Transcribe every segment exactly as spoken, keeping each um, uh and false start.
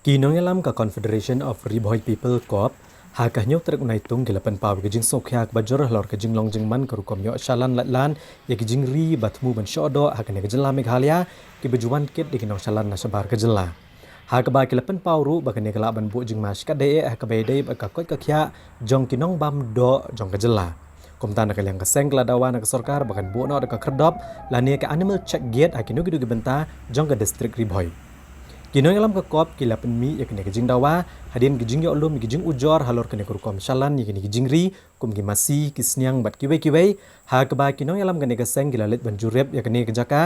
Ki nongïalam ka Confederation of Ri Bhoi People, CoP, ha ka hynñiew tarik u Naitung ki la pynpaw ka jingsngewkhia kaba jur halor ka jinglong jingman ka rukom ïoh shalan laitlan ïa ki jingri ba thmu ban shoh doh ha kane ka jylla Meghalaya, kiba ju wan kit da ki nongshalan na shabar ka jylla. Ha kaba ki la pynpaw ruh ba kane ka lah ban buh jingma shikatdei eh ha kaba ïadei bad ka koit ka khiah jong ki nongbam doh jong ka jylla. Kumta na ka liang ka seng ka la dawa na ka sorkar ba kan buh noh da ka khyrdop lane ka animal check gate ha kino kino ki bynta jong ka district Ri Bhoi. Ki nongïalam ka CoP ki la pynmih ïa kane ka jingdawa hadien ki jingïoh lum ïa ki jingujor halor kane ka rukom shalan ïa kine ki jingri kum ki masi, ki sniang bad kiwei kiwei, ha kaba ki nongïalam kane ka seng ki la leit ban jurip ïa kane ka jaka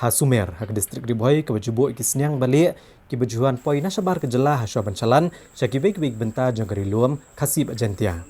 ha Sumer ha ka district Ri Bhoi, kaba ju buh ïa ki sniang ba lieh kiba ju wan poi na shabar ka jylla ha shuwa ban shalan sha kiwei kiwei ki bynta jong ka Ri Lum Khasi bad Jaiñtia.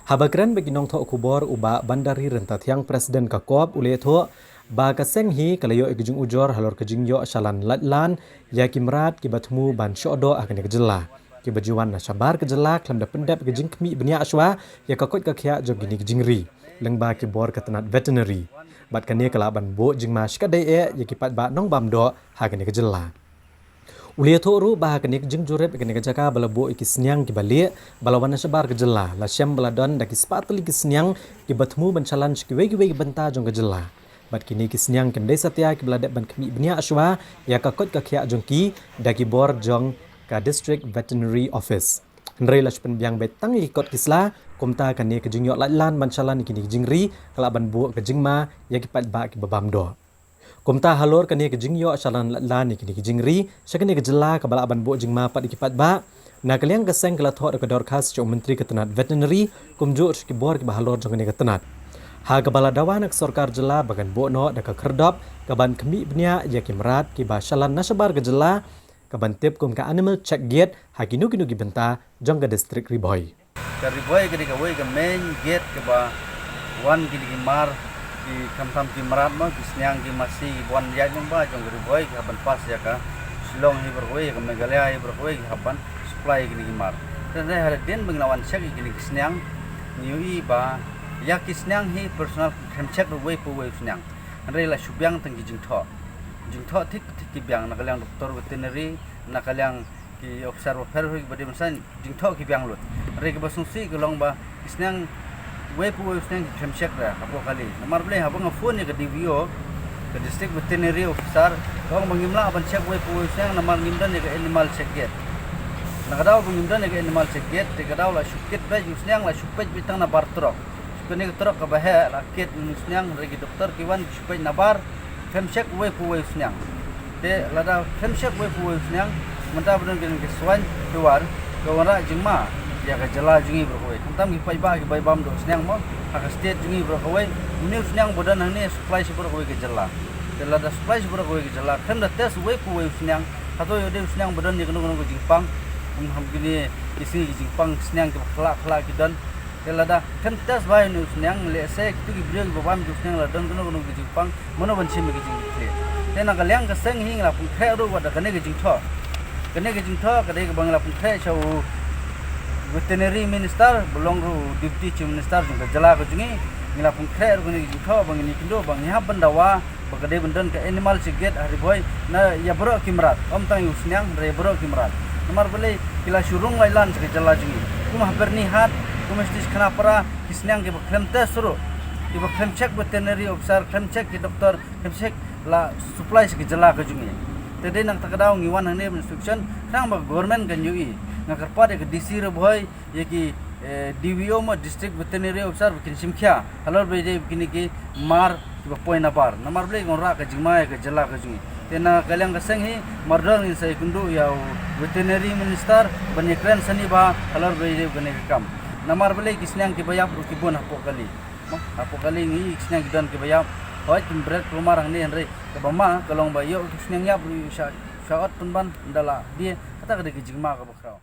Haba kren bad ki nongthoh khubor, u Bah Bandari Ryntathiang, President ka CoP, u la ïathuh ba ka seng hi ka la ïoh ïa ka jingujor halor ka jingïoh shalan laitlan ïa ki mrad kiba thmu ban shoh doh ha kane ka jylla, kiba ju wan na shabar ka jylla khlem da pyndep ïa ka jingkhmih bniah shuwa ïa ka koit ka khiah jong kine ki jingri lyngba ki bor ka tnat veterinary. Bad kane ka lah ban buh jingma shikatdei eh ïa ki paidbah nongbam doh ha kane ka jylla. U la ïathuh ruh ba ha kane ka jingjurip ïa kane ka jaka ba la buh ïa ki sniang kiba lieh ba la wan na shabar ka jylla, la shem ba la don da ki spah tylli ki sniang kiba thmu ban shalan sha kiwei kiwei ki bynta jong ka jylla. Bad kine ki sniang kim dei satia kiba la dep ban khmih bniah shuwa ïa ka koit ka khiah jong ki da ki bor jong ka District Veterinary Office. Hynrei la shu pynbiang beit tang ïa ki kot ki sla, kumta kane ka jingïoh laitlan ban shalan ïa kine ki jingri ka lah ban buh ka jingma ïa ki paidbah kiba bam doh. Kumta halor kane ka jingïoh shalan laitlan ïa kine ki jingri sha kane ka jylla kaba lah ban buh jingma pat ïa ki paidbah, na ka liang ka seng ka la thoh da ka dorkhas sha u Myntri ka tnat veterinary kumjuh sha ki bor kiba halor jong kane ka tnat, ha kaba la dawa na ka sorkar jylla ba kan buh noh da ka khyrdop kaban khmih bniah ïa ki mrad kiba shalan na shabar ka jylla, kaban tip kum ka animal check gate ha kino kino ki bynta jong ka district Ri Bhoi. Ka Ri Bhoi ka dei kawei ka main gate kaba wan kine ki mar, ki khamtam ki mrad mo, ki sniang, ki masi, ki wan ïaid lyngba jong ka Ri Bhoi, ki hap ban pass ïa ka Shillong hi baroh kawei, ïa ka Meghalaya hi baroh kawei, ki hap ban supply ïa kine ki mar. Te hynrei hadien ba ngi la wan check ïa kine ki sniang, ngi ïohi ba ïa ki sniang hi personal kim check ruh uwei pa uwei u sniang. Hynrei la shu biang tang ki jingthoh. Jingthoh thik thik ki biang, na ka liang doktor veterinary, na ka liang ki officer bapher bapher kiba dei ban sign, jingthoh ki biang lut. Hynrei kaba sngewsih ka long ba ki sniang, uwei pa uwei u sniang kim check da, hapoh kali. Namar balei, haba nga phone ïa ka D V O, ka District Veterinary Officer, ka ong ba ngim lah ban check uwei pa uwei u sniang namar ngim don ïa ka animal check gate. Na ka daw ba ngim don ïa ka animal check gate, te ka daw la shu kit beit u sniang, la shu peit beit tang nabar trok. Shu kane ka trok kaba heh la kit u sniang, hynrei ki doktor ki wan ki shu peit nabar, khlem check uwei pa uwei u sniang. Te lada khlem check uwei pa uwei u sniang, mynta ba don kane ka swine fever, ka wanrah jingma ïa ka jylla jong ngi baroh kawei. Khamtam ki paidbah kiba bam doh sniang mo ha ka state jong ngi baroh kawei, une u sniang ba don hangne supply sha baroh kawei ka jylla. Te lada supply sha baroh kawei ka jylla, khlem da test uwei pa uwei u sniang, hato ïoh dei u sniang ba don ïa kano kano ka jingpang, kum ha kine ki sngi ki jingpang sniang kiba khlah khlah ki don. Te lada khlem test bha ïa une u sniang, lehse kito ki briew kiba bam ïa u sniang la don kano kano ka jingpang, mano ban shim ïa ka jingkitkhlieh. Te na ka liang ka seng hi ngi la pynkhreh ruh wat da kane ka jingthoh. Kane ka jingthoh ka dei kaba ngi la pynkhreh sha u Veterinary Minister ba long ruh u Deputy Chief Minister jong ka jylla ka jong ngi. Ngi la pynkhreh ruh kane ka jingthoh ba ngin ïakynduh ba ngi hap ban dawa ba ka dei ban don ka animal check gate ha Ri Bhoi na ïa baroh ki mrad, ym tang ïa u sniang, hynrei ïa baroh ki mrad. Namar balei, ki la shu rung laitlan sha ka jylla jong ngi. Kum ha Byrnihat, kum ha Shnong Khanapara, ki sniang kiba khlem test ruh, kiba khlem check veterinary officer, khlem check ki doktor, khlem check, la supply sha ka jylla ka jong ngi. Te dei na kata ka daw ngi wan hangne ban inspection, khnang ba ka government kan ïohi. Nga kyrpad ïa ka D C Ri Bhoi, ïa ki, eh, D V O mo, District Veterinary Officer, ba kin shim khia halor ba ïadei bad kine ki mar kiba poi nabar. Namar balei, ka wanrah ka jingma ïa ka jylla ka jong ngi. Te na ka liang ka seng hi, mardor ngin sa ïakynduh ïa u Veterinary Minister ban ïakren sani bha halor ba ïadei bad kane ka kam. Namar balei, ki sniang kiba ïap ruh ki bun hapoh kali. Mo, hapoh kali ngi ïohi ki sniang ki don kiba ïap. Hooid, kim bret kulmar hangne, hynrei kaba ma ka long ba ïoh ki sniang ïap ruh ïoh sha, sha ot pynban, ynda la die, kata ka dei ka jingma kaba khraw.